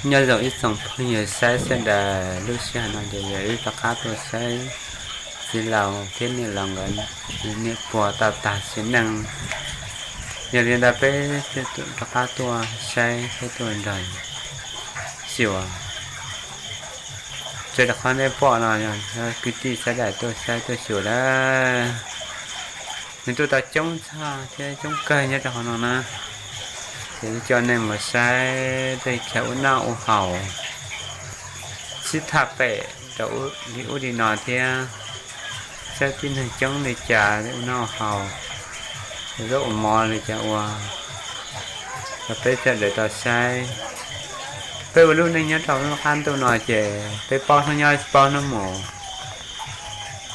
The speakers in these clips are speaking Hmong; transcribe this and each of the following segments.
Nyob zoo ib tsoom phooj ywg saib sawv daws, lub sij hawm no ces yog wb rov qab tuaj saib txiv laus thiab niam laus nkawd niam puag tau tag sim neej. Yog li ntawd peb thiaj rov qab tuaj saib thiab tuaj nrog xyuas. Tsev rau qhov nej pom no yog kwv tij sawv daws tuaj saib tuaj xyuas lawm. Nws tuaj tau coob tshaj thiab coob kawg nyob rau hauv no na. Ces wb coj nej mus saib tej chaw ua noj ua haus sib tham pem rau li ub li no thiab, saib tib neeg coob li cas ua noj ua haus, zaub ua mov li cas ua, rau peb sawv daws tau saib. Peb ua lub neej nyob rau lub qab ntuj no ces peb paub hnub nyob paub hnub mus.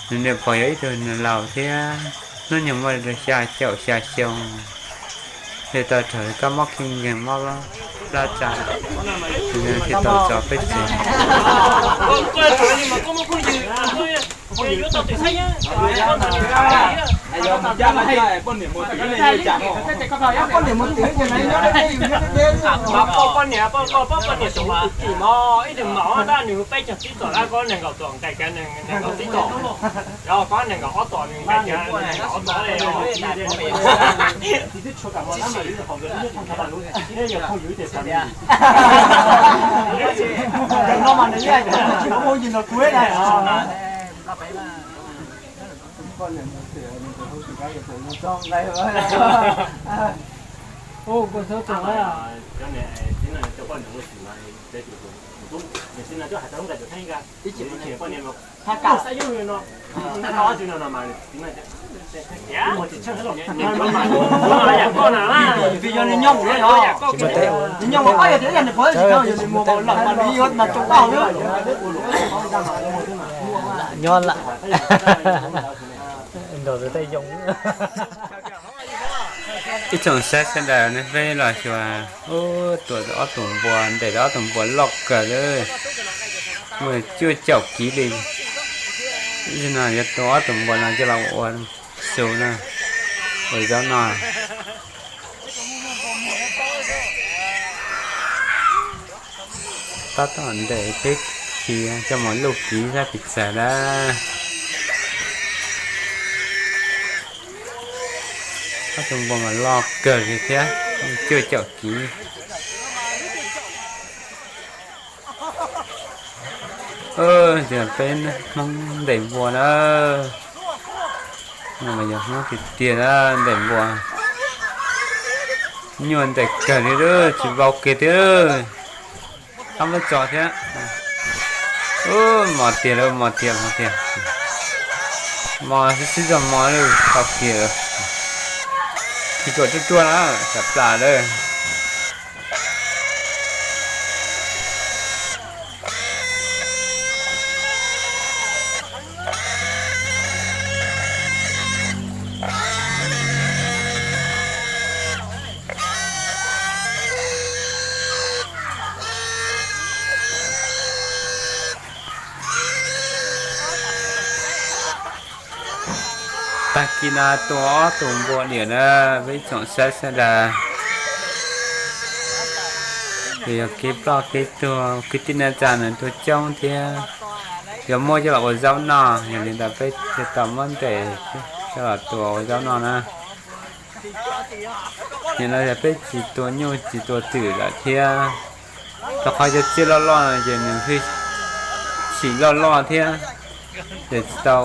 Nws niam pog yog ib tug niam laus thiab, hnub nyoog muaj li xya caum xya xyoo, thiaj tau raug kab mob kheej nkeeg mob plab tsa, nws thiaj tau tso peb tseg. Poj niam, poj niam, poj niam, ib tug maum tab nws peb caug tib txom lab, koj nees nkaum txom nqaim, nees nkaum tib txom, yog koj nees nkaum ob txom nqaim, nees nkaum ob txom li. Nyob lam nrog tus tej zoo. Ib tsoom saib sawv daws, nej peb los xyuas, ub, tuam ob tug npua, ntes tau ob tug npua loj kawg li, muaj cuaj caum kiv li. Zaum no yuav tua ob tug npua no coj los ua su na, ua zaub noj. Tab tom ntes peb khi coj mus luj kiv sab pis txag na. Ob tug npua mas loj kawg li thiab, cuaj caum kiv. Tias peb Hmoob ntes npua na, no mas yog Hmoob tiag tiag na, ntes npua. Nyuaj ntes kawg li, tsis vau kiag thiab. Qab muab tso thiab. Mos tiag lawm, mos tiag, mos tiag. Mos sib sib zog mos li, tau kiag lawm. Tsis tuam ruaj ruaj na, tsam plam lawm. Tag kis no tua ob tug npua diam na, peb tsoom saib sawv daws. Ces yog kev ploj kev tuag, kwv tij neej tsa nws tuaj coob thiab, yuav muab coj los ua zaub noj, yog li ntawd peb thiaj tau muab ntes coj los tua ua zaub noj na. Nim no yog peb tsis tua nyuj tsis tua twm lawm thiab, rau qhov cov tsiaj loj loj no ces nws hwj chim loj loj thiab, ces tsis tau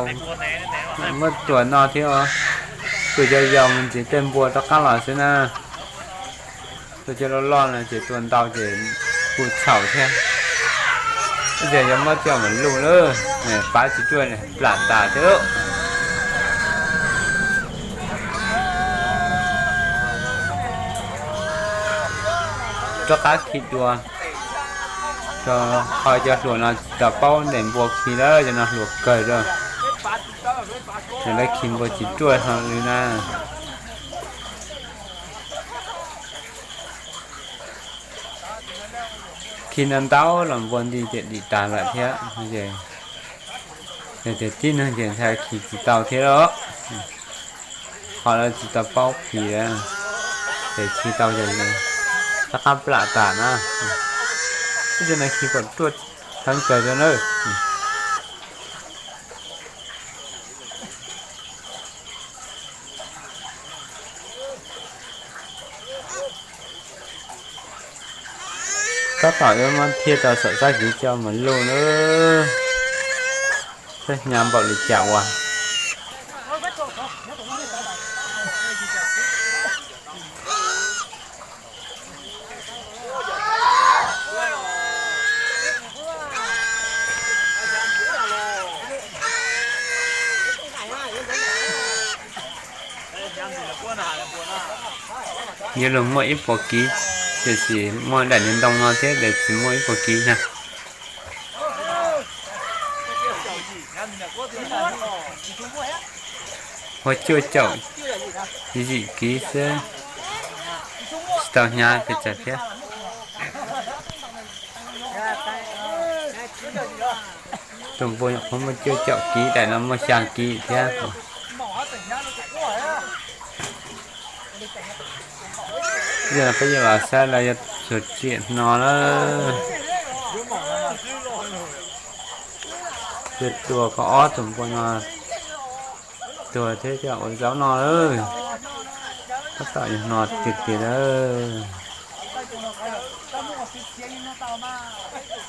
muab tua noj thiab. Tua cov yau mus ntxiv tej npua rov qab los xwb na. Tua cov loj loj no ces tua ntau ces kuj txhaum thiab. Ib yog yuav muab coj mus luj lawm, pab tsis ruaj plam tas thiab. Rov qab khi dua, rau qhov cov hluas no tsis tau paub ntes npua khi lawm, cov no hluas kawg lawm. Ces lawv khi npua tsis ruaj hlo li na. Khi ntau ntau los npua nti ces dim tas lawm thiab. Yog tias tib neeg ces ntshai khi tsis tau thiab los, qhov lawv tsis tau paub khi, ces khi tau ces rov qab plam tas na. Cov no khi kom ruaj thawv kawg rau na. Tab tom yuav muab thiaj rau saum sab kev coj mus luj na. Sab hnyav npaum li cas uas. Yuav luag muaj ib puas kiv, tiam sis muaj daim niag ntoo no thiab ces tsis muaj ib puas kiv na. Ua cuaj caum yim kiv xwb, tsis tau hnyav pes tsawg thiab. Tus npua nyuam qhuav muaj cuaj caum kiv, daim no muaj xya kiv thiab. Yog peb yuav los saib los yog tsuas tsiam hno na. Tua tua kom ob tug npua no tuag thiab coj ua zaub noj lawm. Tab tom yuav hno tiag tiag lawm.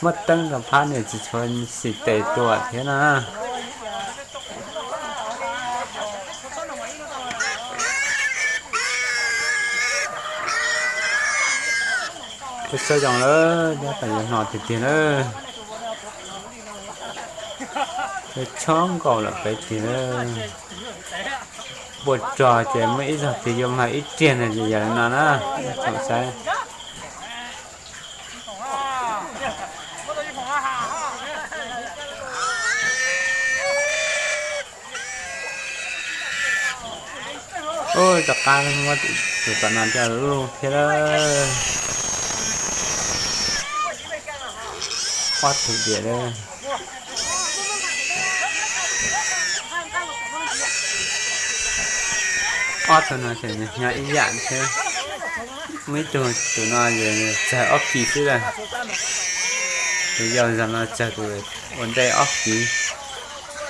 Muab teeb rau phab niam tsis tshua xim tes tua thiab na. Peb saib zoo lawm, tab tom yuav hno tiag tiag lawm. Chob nkaus lawm peb tiag lawm. Npua rog ces muaj ib zaug twg yuav mag ib riag ntawd ces yog li no na. Tsoom saib. Ub, rov qab muab tus tom no coj lub thiab lawm. Ob tug diam lawm. Ob tug no ces nws hnyav ib yam thiab. Muaj ib tug, tus no txawg ob kis xwb lawm. Tus yau zaum no txawg tus ua ntej ob kis,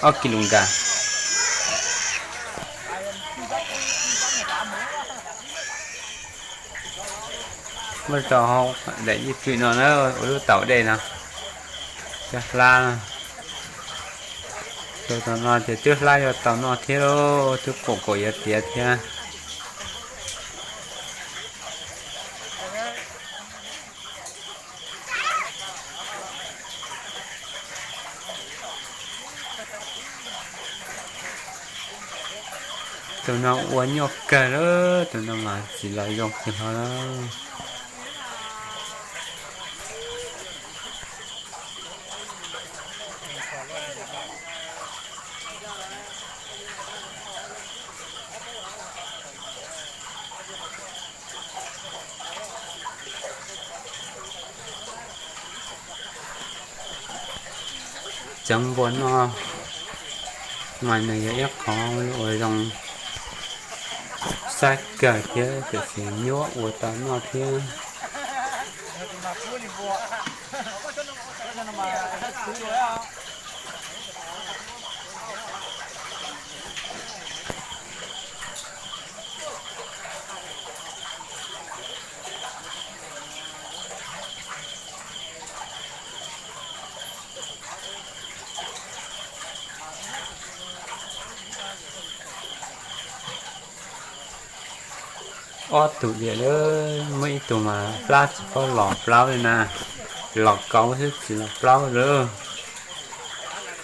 ob kis lus nkag. Muab rau hauv daim ib pwm no na, ua lub taum dej no, cov hlab. Tus tom no ces twb hlab yuav tau noj thiab lauj, twb kaum kaum yuav tiav thiab. Tus no ua nyuaj kawg lawm, tus no mas tsis los zoo kiag hlo lawm. Tseev npua noj mas nws yog ib qho uas zoo saib kawg thiab tiam sis nyuaj ua tau noj thiab. Ob tug diam lawm, muaj ib tug mas hlab tsis paub los plaub li na, los kauv xwb tsis los plaub lawm.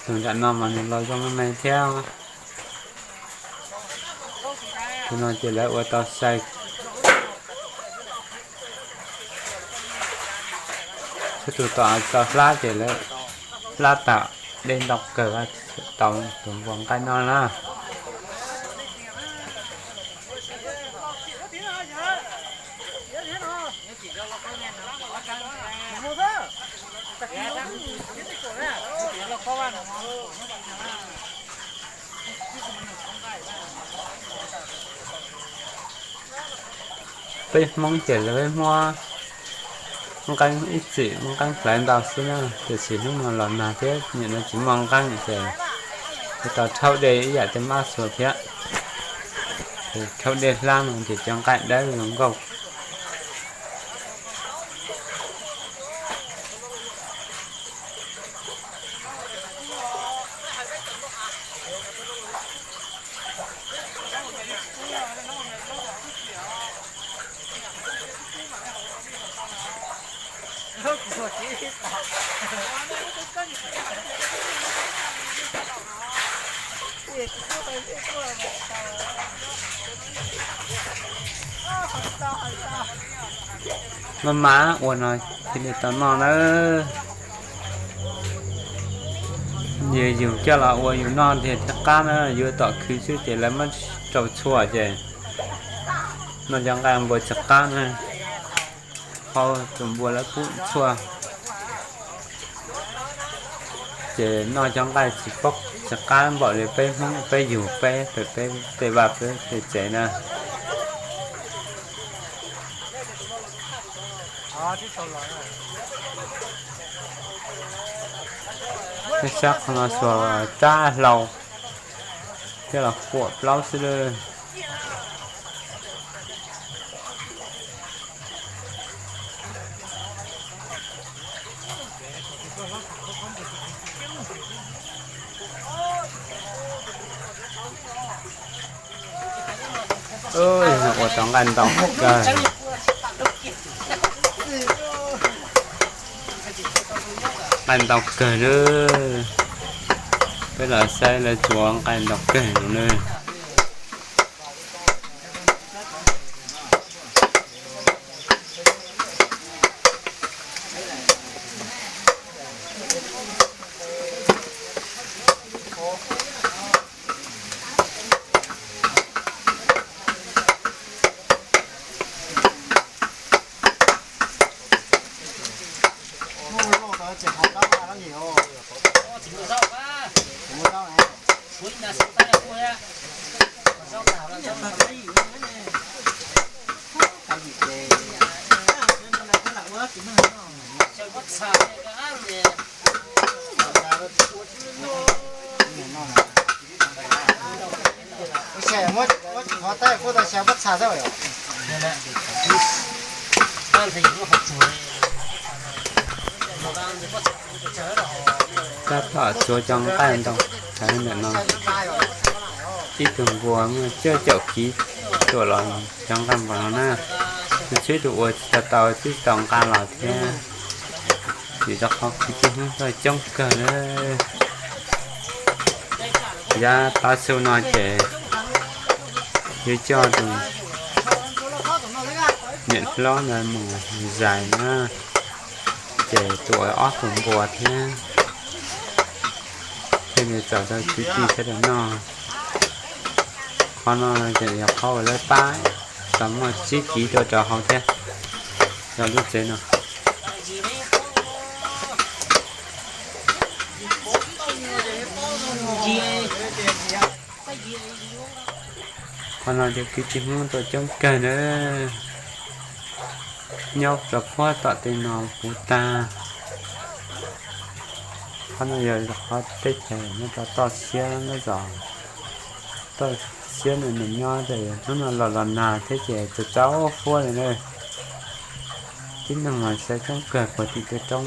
Tus nram no mas nws los zoo me me thiab. Tus no ces lawv ua tau sai. Tus tom tau hlab ces lawv hlab tau dej ntau kawg tau tus npua nqaij no na. Peb Hmoob ces lawv peb Hmoob Nqeeb ib txwm muaj nqeeb plawv ntau xwb na, tiam sis hnub no los nag thiab nim no tsis muaj nqeeb ces tau rhaub dej ib yam tej mab txhua thiab. Rhaub dej hlab no ces cov nqaij dawb zoo nkauj. Maj mam ua no thiaj li tau noj nawb. Yus yug coj los ua yus noj thiaj thiaj qab na, yuav tom khw xwb ces lawv muab rau txhua ces noj cov nqaij npua tsis qab na. Qhov tus npua lawv pub txhua ces noj cov nqaij tsis paub tsis qab npaum li peb Hmoob peb yug peb pem peb tej vaj peb tej tsev na. Peb sab qhov no xuas rab hlau coj los quam plaub xwb lawm. Ua tau nqaij ntau kawg. Nqaij ntau kawg lawm. Peb los saib lawv tsuav nqaij ntau kawg no na. Tab tom tsuav cov nqaij ntau heev ntawm no. Ib tug npua muaj cuaj caum kiv tuam los cov nqaij npaum no na. Tus tsheb tus ua tsis tau tau tsis tau nqa los thiab. Vim rau qhov kwv tij Hmoob tuaj coob kawg na. Yav tav su no ces yuav coj tus niam hlob ntawd mus zais na, ces tuam ob tug npua thiab, thiaj li txaus rau kwv tij sawv daws noj. Qhov no ces yog qhov uas lawv pab tau muaj tsib kiv tuaj rau hauv thiab, rau lub tsev no. Qhov no ces kwv tij Hmoob tuaj coob kawg na, nyob rau puag tom tej no puv tag. Qhov no yog qhov teb chaws nyob rau toj siab nyob zos, toj siab no nws nyob ces hnub no los los nag thiab ces txaus txaus huab li na. Tib neeg mas saib coob kawg puag tim tej roob,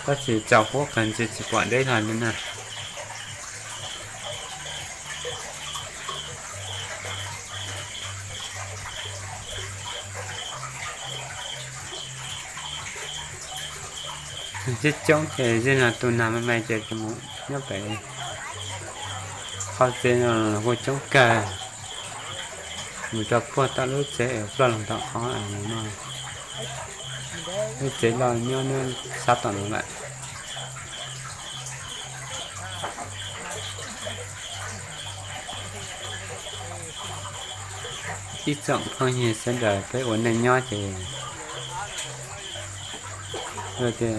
tab sis txaus huab kawg ntsis tsis pom deb hlo li na. Coob coob ces zej no tus nag me me ces mus nyob pem qhov tsev no kuj coob kawg, mus rau puag tom lub tsev ploj los tom qhov no. Lub tsev loj nyob nyob sab tom no lawm. Ib tsoom phooj ywg sawv daws peb ua neej nyob ces tias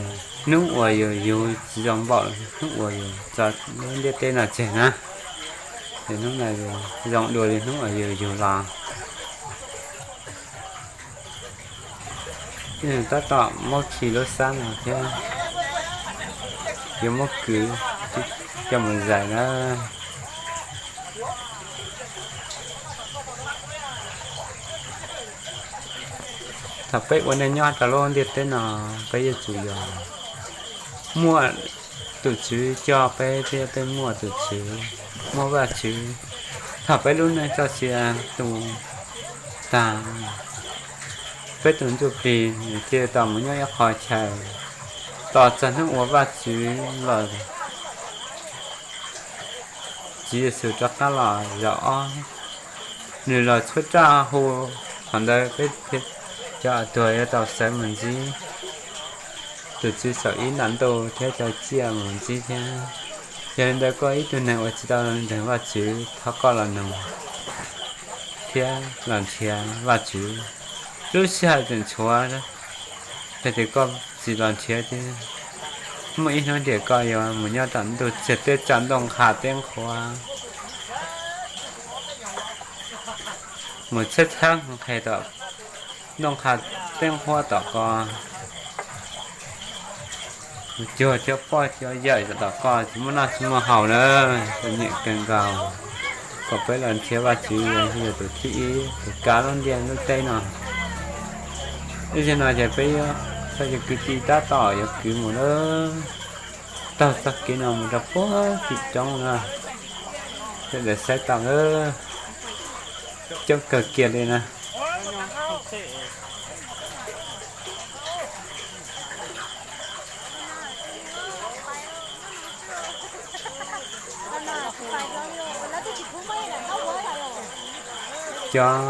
hnub uas yus yug tsis zoo npaum hnub uas yus tso lub ntiaj teb no tseg na, ces hnub no zoo dua li hnub uas yus yug los. Tab tom muab khi lub xab no thiab yuav muab kwv coj mus zais na. Thaum peb ua neej nyob rau lub ntiaj teb no, peb yuav tsum yog muaj tus Tswv coj peb thiab peb muaj tus Tswv, muaj Vajtswv. Thaum peb lub neej txoj sia tu tag, peb tus ntsuj plig nws thiaj tau mus nyob ib qho chaw tos txog hnub uas Vajtswv los, Tswv Yexus rov qab los zaum ob, nws los tshuab raj hu, thaum ntawd peb thiab cov tuag yuav tau sawv mus ntsib tus Tswv saum ib nta ntuj thiab cov tsiaj mus ntsib thiab. Yog li ntawd koj ib tug neeg uas tsis tau ntseeg Vajtswv, thov koj los noog thiab los nrhiav Vajtswv. Lub sij hawm tseem tshuav, yog tias koj tsis los nrhiav thiab, muaj ib hnub tias koj yuav mus nyob tom ntuj txiag teb tsaus ntuj qha teb nqhuav, mus txhab txhab nqhis tom ntuj qha teb nqhuav tom ko, mus cuag cov poj cov yawm tom ko tsis muaj noj tsis muaj haus na. Txom nyem kawg nkaus. Kom peb los nrhiav Vajtswv yog tus thib ib, tus kav lub ntiaj lub teb no. Ib zaug no ces peb yuav txhawj cov kwv tij tab tom yuav kwv mus lawm, taug txoj kev no mus rau puag tim roob na, sawv daws saib tau lawm, coob kawg kiag li na. Cov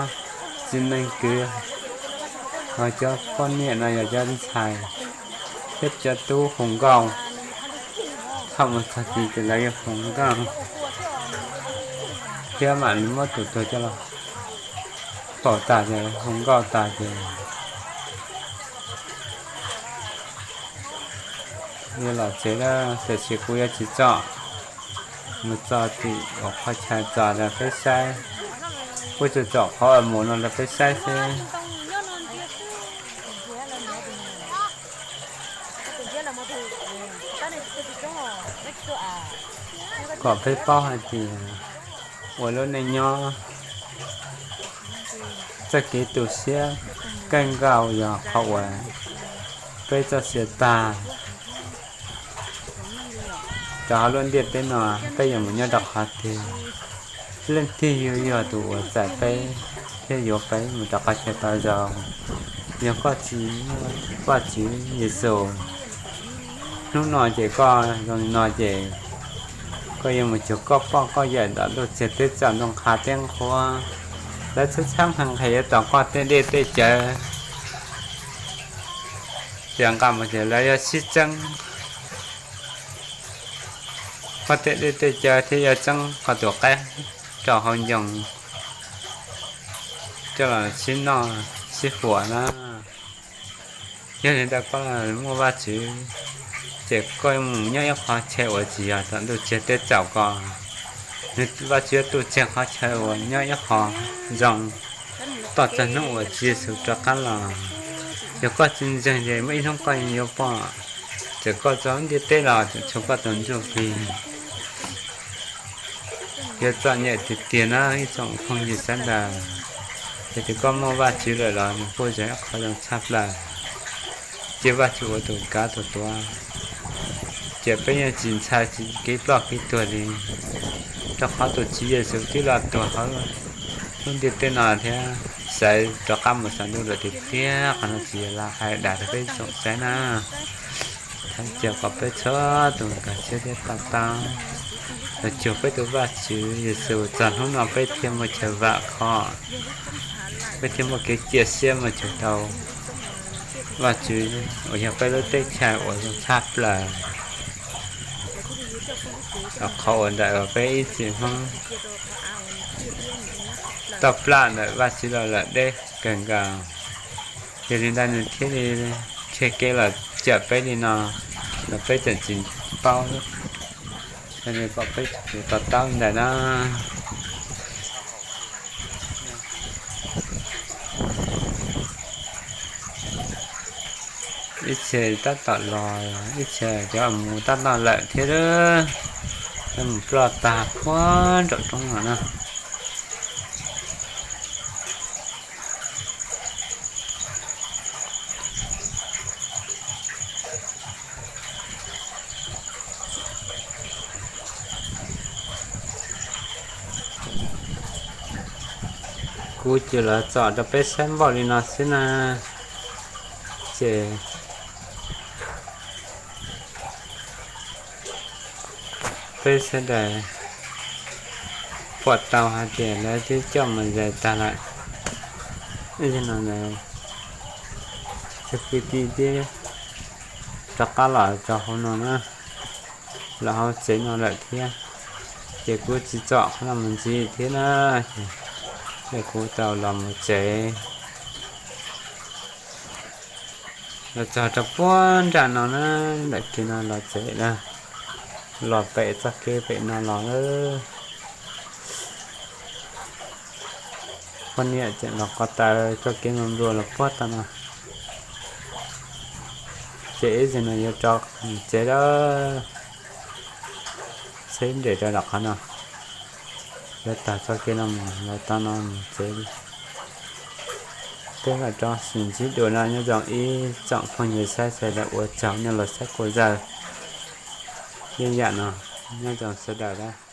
txiv neej kwv, ho cov poj niam no yog cov ntxhais thiab cov tub hu nkauj. Thaum mus txog tid ces lawv yuav hu nkauj thiab mam li muab tus tuag coj los faus tas ces hu nkauj tas ces yuav los tsev lawm. Tiam sis kuv yuav tsis tsom, mus txog tim uas qhov chaw txog rau peb saib, kuv tsuas tsom qhov uas mus no rau peb saib xwb. Kom peb paub hais tias ua lub neej nyob, txoj kev tu siab kawg nkaus yog qhov uas peb txoj sia tag rau hauv lub ntiaj teb no, peb yuav mus nyob rau qhov twg? Leej twg yuav yog tus uas txais peb thiab yuav peb mus rau qhov chaw tau zoo? Yog koj tsis muaj Vajtswv Yexus, hnub no ces koj zoo li no ces koj yuav mus cuag koj poj koj yawm tom ntuj txiag teb tsaus ntuj qha teb nqhuav. Lawv txhab txhab nqhis nqhis yuav tom koj tej dej tej cawv, ces nqa mus ces lawv yuav sib txeeb koj tej dej tej cawv thiab yuav txeeb koj tus qaib rau hauv ncoo coj los sib noj sib huam na. Yog li ntawd koj muaj Vajtswv, ces koj mus nyob ib qhov chaw uas tsis yog tom ntuj txiag teb tsaus ko. Nws Vajtswv yuav tu tseeg qhov chaw uas nyob ib qho zoo, tos txog hnub uas Tswv Yexus rov qab los. Yog koj tsis ntseeg ces muaj ib hnub koj yuav pom, txawm koj txog ntiaj teb los tseem tshuav koj tus ntsuj plig. Yuav txom nyem tiag tiag na ib tsoom phooj ywg sawv daws. Yog tias koj muaj Vajtswv lawm los nws kuj yog ib qho zoo tshaj plaws. Cia Vajtswv ua tus kav tus tuav, ces peb yeej tsis ntshai kev ploj kev tuag li, rau qhov tus Tswv Yexus twb los tuag hauv lub ntiaj teb no thiab, xaiv rov qab mus saum ntuj lawm tiag tiag. Qhov no tsis yog lam hais dag rau peb tsoom saib na. Thov caw kom peb txhua tus nkag siab thiab to taub, los cuag peb tus Vajtswv Yexus txog hnub no peb thiaj muaj chaw vam khom, peb thiaj muaj kev cia siab mus cuag tau Vajtswv uas yog peb lub teb chaws uas zoo tshaj plaws, qhov uas ntawm peb ib txwm Hmoob tau plaj ntawm Vajtswv los lawm deb kawg nkaus. Yog li ntawd nws thiaj li nrhiav kev los cawm peb li no, los peb tseem tsis paub, yog li kom peb to taub ntawm na. Ib txhia tab tom los, ib txhia cov mus tab tom lawm thiab, cov mus ploj tag puag nraum roob no na. Kuv ces los tsom rau peb saib npaum li no xwb na, ces peb sawv daws pom tau hais tias lawv twb coj mus zais tag lawm. Yog no lawv cov kwv tij twb rov qab los rau hauv no na, los hauv tsev no lawm thiab. Ces kuv tsis tsom qhov no mus ntxiv thiab na, ces kuv tau los mus tsev. Los txog rau puag nram no na, ntawm kev no los tsev na, los pem txoj kev pem no los. Poj niam tseem los ko taw txoj kev no nplua los puag tag no. Ces ib zaug no yuav rov mus tsev lawm. Seb nres rau lawm qhov no, yuav tag txoj kev no mus lawm tau no mus tsev. Peb mam rov sib ntsib dua na, nyob zoo ib tsoom phooj ywg saib sawv daws, ua tsaug nej los saib kuv zaj yeeb yam no, nyob zoo sawv daws na.